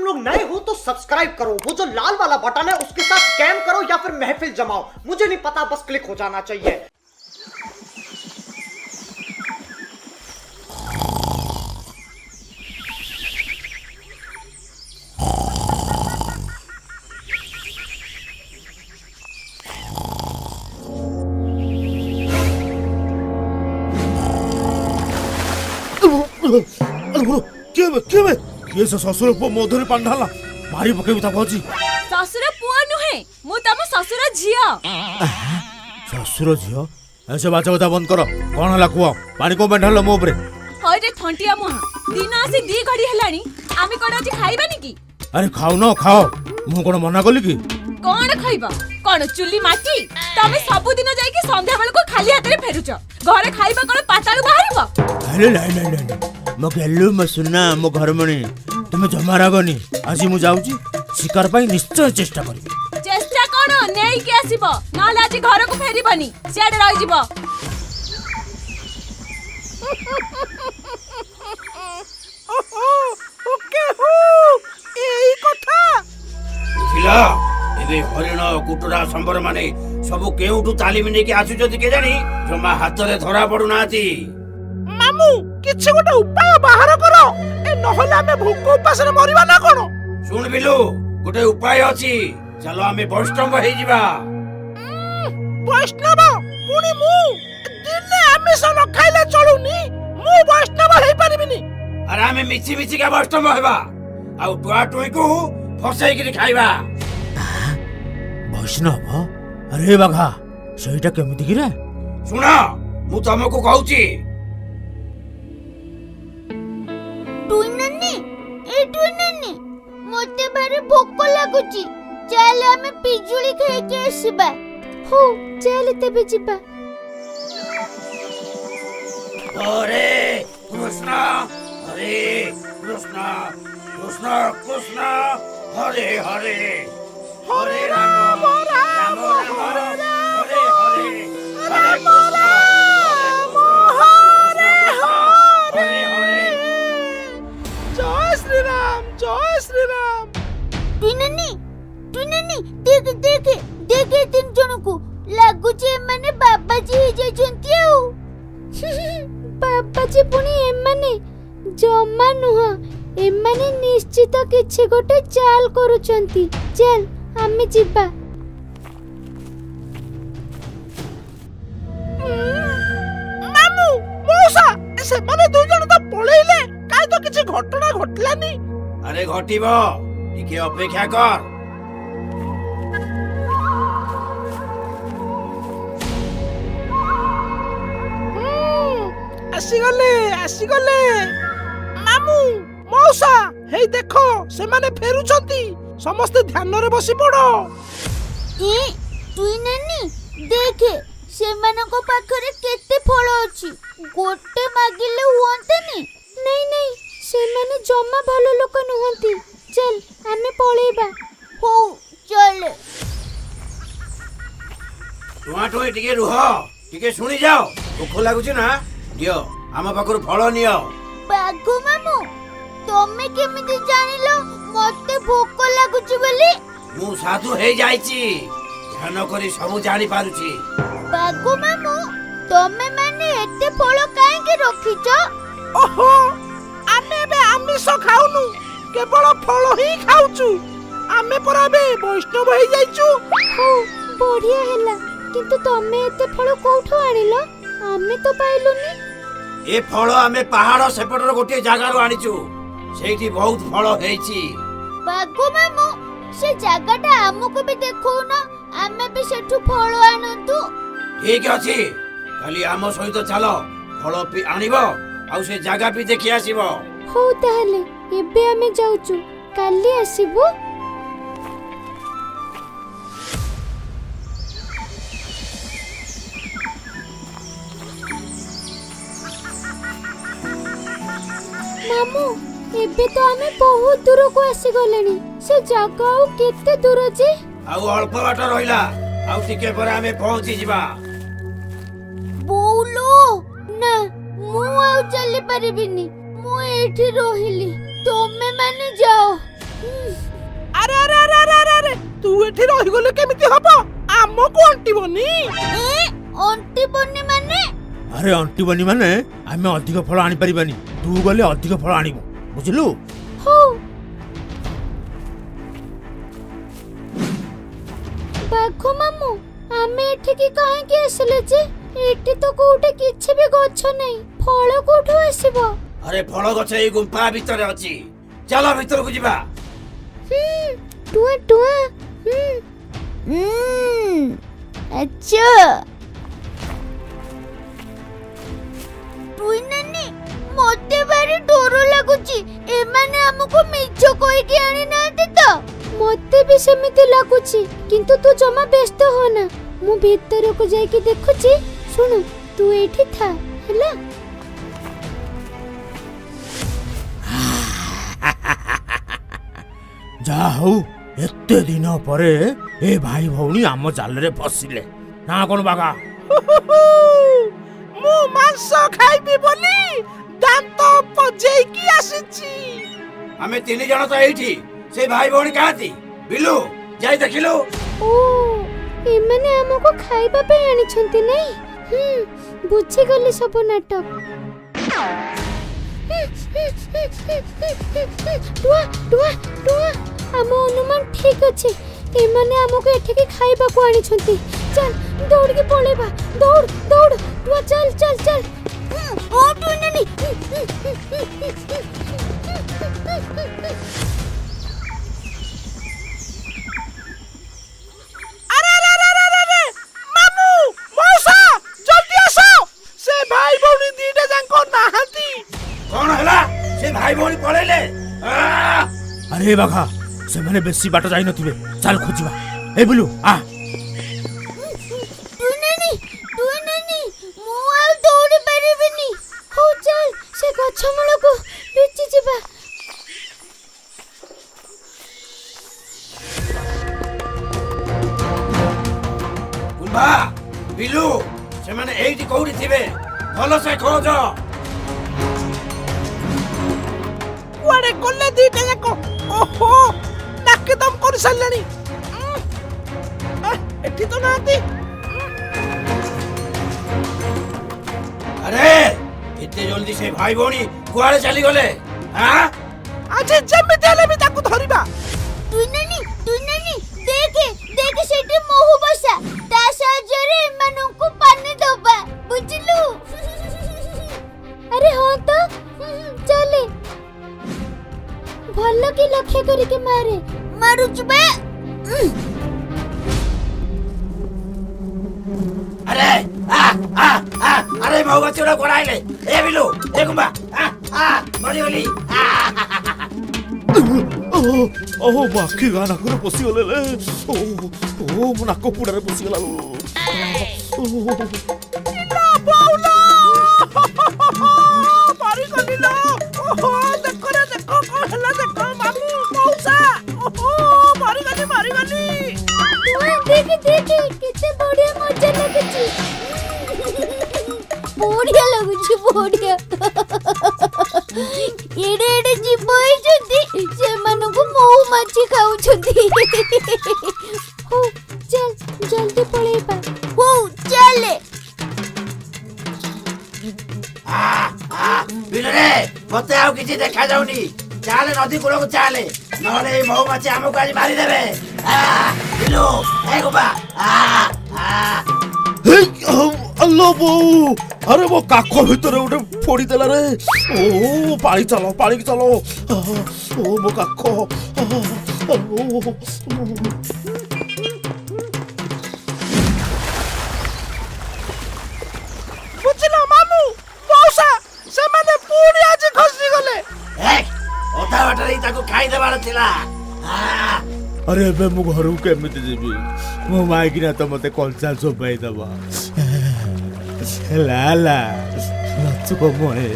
लोग नए हो तो सब्सक्राइब करो, वो जो लाल वाला बटन है उसके साथ स्कैम करो या फिर महफिल जमाओ, मुझे नहीं पता, बस क्लिक हो जाना चाहिए। କିଏ ବେ, କିଏ ବେ, କିଏ ସେ ଶ୍ୱଶୁର ପୁଅ ମୋ ଧରି ପାଣି ଢାଳିଲା? ମାରି ପକେଇବି ତାକୁ ଆଜି। ଶ୍ୱଶୁର ପୁଅ ନୁହେଁ, ମୁଁ ତମ ଶ୍ୱଶୁର ଝିଅ। ଶ୍ୱଶୁର ଝିଅ? ଏ ସେ ବାଜେ କଥା ବନ୍ଦ କର। କଣ ହେଲା କୁହ, ପାଣି କଣ ପାଇଁ ଢାଳିଲ ମୋ ଉପରେ? ହଇରେ ଥଣ୍ଟିଆ ମୁହାଁ, ଦିନ ଆସି ଦି ଘଡ଼ି ହେଲାଣି, ଆମେ କଣ ଆଜି ଖାଇବାନି କି? ଆରେ ଖାଉନ ଖାଅ, ମୁଁ କଣ ମନା କଲି କି? କଣ ଖାଇବ? କଣ ଚୁଲି ମାଟି? ତମେ ସବୁଦିନ ଯାଇକି ସନ୍ଧ୍ୟା ବେଳକୁ ଖାଲି ହାତରେ ଫେରୁଛ, ଘରେ ଖାଇବା କଣ ପାତାଳୁ ବାହାରିବ? ଆରେ ନାଇଁ ନାଇଁ ନାଇଁ ନାଇଁ, ମୋ ଗେଲୁ, ମୋ ସୁନା, ମୋ ଘରମଣି, ତୁମେ ଜମା ରାଗନି। ଆଜି ମୁଁ ଯାଉଛି ଶିକାର ପାଇଁ, ନିଶ୍ଚୟ ଚେଷ୍ଟା କରିବି। ଚେଷ୍ଟା କଣ, ନେଇକି ଆସିବ, ନହେଲେ ଆଜି ଘରକୁ ଫେରିବନି, ସିଆଡେ ରହିଯିବ। ଓକେ, ହଉ, ଏଇ କଥା। ବୁଝିଲ, ଏବେ ହରିଣ, କୁଟୁରା, ସମ୍ବର ମାନେ ସବୁ କେଉଁଠୁ ତାଲିମ ନେଇକି ଆସୁଛନ୍ତି କେଜାଣି, ଜମା ହାତରେ ଧରା ପଡୁନାହାନ୍ତି। ମାମୁଁ, କିଛି ଗୋଟେ ଉପାୟ ବାହାର କର, ଏ ନହେଲେ ଆମେ ଭୋକ ଉପାସରେ ମରିବା ନା କଣ? ଶୁଣ ବିଲୁ, ଗୋଟେ ଉପାୟ ଅଛି, ଚାଲ ଆମେ ବୈଷ୍ଣବ ହେଇଯିବା। ବୈଷ୍ଣବ? ପୁଣି ମୁଁ ଦିନେ ଆମିଷ ନ ଖାଇଲେ ଚଳୁନି, ମୁଁ ବୈଷ୍ଣବ ହେଇପାରିବିନି। ଆରେ ଆମେ ମିଛି ମିଛିକା ବୈଷ୍ଣବ ହେବା, ଆଉ ଟୁଆ ଟୁଇକୁ ଫସେଇକିରି ଖାଇବା। ବୈଷ୍ଣବ? ଆରେ ବାଘା, ସେଇଟା କେମିତି କିରେ? ଶୁଣ, ମୁଁ ତମକୁ କହୁଛି। ଟୁଇ ନାନୀ, ଏ ଟୁଇ ନାନୀ, ମତେ ଭାରି ଭୋକ ଲାଗୁଛି, ଚାଲ ଆମେ ପିଜୁଳି ଖାଇକି ଆସିବା। ହଉ ଚାଲ ତେବେ ଯିବା। ହରେ କୃଷ୍ଣ ହରେ କୃଷ୍ଣ କୃଷ୍ଣ କୃଷ୍ଣ ହରେ ହରେ, ହରେ ରାମ ରାମ ରାମ ହରେ ହରେ, ହରେ କୃଷ୍ଣ ହରେ ହରେ ହରେ। ଜୟ ଶ୍ରୀରାମ, ଜୟ ଶ୍ରୀରାମ। ଟୁଇ ନାନୀ, ଟୁଇ ନାନୀ, ଦେଖ ଦେଖ ଦେଖ, ଏ ତିନି ଜଣଙ୍କୁ ଲାଗୁଛି ଏମାନେ ବାବାଜୀ ହେଇଯାଇଛନ୍ତି। ଆଉ ବାବାଜୀ ପୁଣି ଏମାନେ? ଜମା ନୁହଁ, ଏମାନେ ନିଶ୍ଚିତ କିଛି ଗୋଟେ ଚାଲ କରୁଛନ୍ତି। ଚାଲ ଆମେ ଯିବା। ମାମୁଁ, ମଉସା, ସେମାନେ ଦୁଇ ଜଣ ତ ପଳେଇଲେ, କାଇଁ ତ କିଛି ଘଟଣା ଘଟିଲାନି। ଆରେ ଘଟିବ, ଟିକେ ଅପେକ୍ଷା କର। ଆସିଗଲେ ଆସିଗଲେ। ମାମୁଁ, ମଉସା, ହେଇ ଦେଖ ସେମାନେ ଫେରୁଛନ୍ତି, ସମସ୍ତେ ଧ୍ୟାନରେ ବସି ପଡ। ଏ ଟୁଇ ନାନୀ, ଦେଖେ ସେମାନଙ୍କ ପାଖରେ କେତେ ଫଳ ଅଛି, ଗୋଟେ ମାଗିଲେ ହୁଅନ୍ତାନି? ନାଇଁ ନାଇଁ, ସେମାନେ ଜମା ଭଲ ଲୋକ ନୁହନ୍ତି, ଚାଲ ଆମେ ପଳେଇବା। ହଉ ଚାଲ। ଟୁଆଁ ଟୁଇଁ ଟିକେ ରୁହ, ଟିକେ ଶୁଣି ଯାଅ। ଭୋକ ଲାଗୁଛି ନା? ଦିଅ ଆମ ପାଖରୁ ଫଳ ନିଅ। ବାଘ ମାମୁଁ, ତମେ କେମିତି ଜାଣିଲ ମତେ ଭୋକ ଲାଗୁଛି ବୋଲି? ମୁଁ ସାଧୁ ହେଇଯାଇଛି, ଧ୍ୟାନ କରି ସବୁ ଜାଣିପାରୁଛି। ବାଘ ମାମୁଁ, ତମେ ମାନେ ଏତେ ଫଳ କାହିଁକି ରଖିଛ? ଓହୋ, ଆମେ ଏବେ ଆମିଷ ଖାଉନୁ, କେବଳ ଫଳ ହିଁ ଖାଉଛୁ। ଆମେ ପରା ଏବେ ବୈଷ୍ଣବ ହେଇଯାଇଛୁ। ହଉ ବଢିଆ ହେଲା, କିନ୍ତୁ ତମେ ଏତେ ଫଳ କୋଉଠୁ ଆଣିଲ? ଆମେ ତ ପାଇଲୁନି। ଏ ଫଳ ଆମେ ପାହାଡ ସେପଟର ଗୋଟିଏ ଜାଗାରୁ ଆଣିଛୁ, ସେଇଠି ବହୁତ ଫଳ ହେଇଛି। ବାଘ ମାମୁଁ, ସେ ଜାଗାଟା ଆମକୁ ବି ଦେଖଉନ, ଆମେ ବି ସେଠୁ ଫଳ ଆଣନ୍ତୁ। ଠିକ ଅଛି, କାଲି ଆମ ସହିତ ଚାଲ, ଫଳ ବି ଆଣିବ ଆଉ ସେ ଜାଗା ବି ଦେଖି ଆସିବ। ହଉ ତାହେଲେ ଏବେ ଆମେ ଯାଉଛୁ, କାଲି ଆସିବୁ। ମାମୁଁ, ଏବେ ତ ଆମେ ବହୁତ ଦୂରକୁ ଆସିଗଲେଣି, ସେ ଜାଗା ଆଉ କେତେ ଦୂର ଯେ? ଆଉ ଅଳ୍ପ ବାଟ ରହିଲା, ଆଉ ଟିକେ ପରେ ଆମେ ପହଞ୍ଚିଯିବା। ବୋଉଲୋ, ନା ମୁଁ ଆଉ ଚାଲି ପାରିବିନି, ମୁଁ ଏଇଠି ରହିଲି, ତମେ ମାନେ ଯାଅ। ଆମକୁ ଅଣ୍ଟିବନି। ଏ, ଅଣ୍ଟିବନି ମାନେ? ଆରେ, ଅଣ୍ଟିବନି ମାନେ ଆମେ ଅଧିକ ଫଳ ଆଣିପାରିବାନି। ତୁ ଗଲେ ଅଧିକ ଫଳ ଆଣିବୁ, ବୁଝିଲୁ? ହଉ। ବାଘ ମାମୁଁ, ଆମେ ଏଠିକି କାହିଁକି ଆସିଲେ ଯେ? ଏଠି ତ କୋଉଠି କିଛି ବି ଗଛ ନାହିଁ, ଫଳ କୋଉଠୁ ଆସିବ? ଆରେ, ଫଳ ଗଛ ଏଇ ଗୁମ୍ଫା ଭିତରେ ଅଛି। ଚାଲ, ଭିତରକୁ ଯିବା। ହୁଁ, ଟୁଆ ଟୁଆ, ହୁଁ। ଆଚ୍ଛା ଟୁଇ ନାନୀ, ମତେ ଭାରି ଡର ଲାଗୁଛି। ଏମାନେ ଆମକୁ ମିଛ କହିକି ଆଣିନାହାନ୍ତି ତ? ମତେ ବି ସେମିତି ଲାଗୁଛି, କିନ୍ତୁ ତୁ ଜମା ବ୍ୟସ୍ତ ହୋନା। ମୁଁ ଭିତରକୁ ଯାଇକି ଦେଖୁଛି। ଶୁଣୁ, ତୁ ଏଇଠି ଥା, ହେଲା? ଯାହା ହଉ, ଏତେ ଦିନ ପରେ ଏ ଭାଇ ଭଉଣୀ ଆମ ଜାଲରେ ଫସିଲେ ନା କଣ ବାଘା? ମୁଁ ମାଂସ ଖାଇବି ବୋଲି ଦାନ୍ତ ପଜେଇକି ଆସିଛି। ଆମେ ତିନି ଜଣ ତ ଏଇଠି, ସେ ଭାଇ ଭଉଣୀ କାହାନ୍ତି? ବିଲୁ, ଯାଇ ଦେଖିଲୁ। ଓ, ଏମାନେ ଆମକୁ ଖାଇବା ପାଇଁ ଆଣିଛନ୍ତି ନାଇଁ? ହୁଁ, ବୁଝିଗଲି ସବୁ ନାଟକ। ଟୁଆ ଟୁଆ ଟୁଆ, ଆମ ଅନୁମାନ ଠିକ ଅଛି। ଏମାନେ ଆମକୁ ଏଠିକି ଖାଇବାକୁ ଆଣିଛନ୍ତି। ଚାଲ, ଦୌଡ଼ିକି ପଳେଇବା। ଦୌଡ଼ ଦୌଡ଼ ଟୁଆ, ଚାଲ ଚାଲ ଚାଲ। ଓ ଟୁଇ ନାନୀ। ଆରେ ଆରେ ଆରେ ଆରେ ଆରେ ଆରେ, ମାମୁଁ, ମଉସା, ଜଲ୍ଦି ଆସ। ସେ ଭାଇ ଭଉଣୀ ଦିଟା ଯାକ ନାହାନ୍ତି। କଣ ହେଲା? ସେ ଭାଇ ଭଉଣୀ ପଳେଇଲେ? ଆ! ଆରେ ବାଘା, ସେମାନେ ବେଶୀ ବାଟ ଯାଇନଥିବେ। ଚାଲ ଖୋଜିବା। ଏ ବୁଲୁ, ଆ। ଟୁଇ ନାନୀ, ଟୁଇ ନାନୀ, ମୁଁ ଆଉ ଦୌଡ଼ି ପାରିବିନି। ହଉ ଚାଲ, ସେ ଗଛ ମୂଳକୁ ଲୁଚି ଯିବା। କୁମ୍ଭା, ବିଲୁ, ସେମାନେ ଏଇଠି କୋଉଠି ଥିବେ। ଭଲସେ ଖୋଜ। କୁଆଡେ ଗଲେ ଦିଟା ଯାକ? ଓହୋ, ନାକେଦମ କରିସାରିଲେଣି। ଏଠି ତ ନାହାନ୍ତି। ଆରେ, ଏତେ ଜଲ୍ଦି ସେ ଭାଇ ଭଉଣୀ କୁଆଡେ ଚାଲିଗଲେ, ଆଁ? ଆଜି ଯେମିତି ହେଲେ ବି ତାକୁ ଧରିବା। ଟୁଇ ନାନୀ, ଟୁଇ ନାନୀ, ଦେଖେ ଦେଖେ, ସେଠି ମହୁ ବସା। ତା ସାହାଯ୍ୟରେ ଏମାନଙ୍କୁ ପାନି ଦବା, ବୁଝିଲୁ? ଆରେ ହଁ ତ। ହୁଁ, ହୁଁ, ଚାଲେ। ଭଲ କି ଲକ୍ଷ୍ୟ କରିକି ମାରେ। ମାରୁଛୁ ବେ। ଆରେ, ଆ ଆ ଆ, ଆରେ ମହୁମାଛି ଗୁଡା କୁଆଡେ ଆଇଲେ? ଏ ବିଲୁ, ଏ କୁମ୍ଭା, ଆ ଆ, ମରିଗଲି ଆ। ଓହୋ, ମୋ ଆଖି ଗାଁ ନାକରେ ପଶିଗଲେ ଲେ। ଓ ଓ, ମୋ ନାକ ପୁଡ଼ାରେ ପଶିଗଲା ଲୋ। ଓ। ଇଲୋ ବୋଉଲୋ, ମରିଗଲି ଲୋ। ଓହୋ, ଦେଖ ରେ ଦେଖ, କଣ ହେଲା ଦେଖ ମାମୁଁ, ମଉସା। ଓହୋ, ମରିଗଲି ମରିଗଲି। ଟୁଆ, ଦେଖେ ଦେଖେ, କେତେ ବଢିଆ ମଜା ଲାଗୁଛି। ବଢିଆ ଲାଗୁଛି, ବଢିଆ। ଏଡେ ଏଡେ ଜୀବ ହେଇଛନ୍ତି, ସେମାନଙ୍କୁ ମହୁମାଛି ଖାଉଛନ୍ତି। ହଉ ଚାଲ, ଜଲ୍ଦି ପଳେଇବା। ହଉ ଚାଲେ। ଆ ଆ, ବିଲୁରେ, ମତେ ଆଉ କିଛି ଦେଖା ଯାଉନି। ଚାଲେ, ନଦୀ କୂଳକୁ ଚାଲେ, ନହେଲେ ଏଇ ମହୁମାଛି ଆମକୁ ଆଜି ମାରିଦେବେ। ଆ ବିଲୁ, ଏ କୁମ୍ଭା, ଆ ଆ। ଆଲୋ ବୋଉ, ଆରେ ମୋ କାଖ ଭିତରେ ଗୋଟେ ଫୋଡ଼ି ଦେଲା ରେ। ଓ, ପାଳି ଚାଲ, ପାଳିକି ଚାଲ। ଓ, ମୋ କାଖ ଆଲୋ। ବୁଝିଲ ମାମୁଁ, ମଉସା, ସେମାନେ ପୁଣି ଆଜି ଖସିଗଲେ। ଏକ ଅଧା ବାଟରେ ହିଁ ତାକୁ ଖାଇଦେବାର ଥିଲା ଆ। ଆରେ, ଏବେ ମୁଁ ଘରକୁ କେମିତି ଯିବି? ମୋ ମାଇକିନା ତ ମତେ କଞ୍ଚା ଚୋବାଇ ଦବ। ହେଲା ହେଲା, ଲଚୁକ ମୋହେ।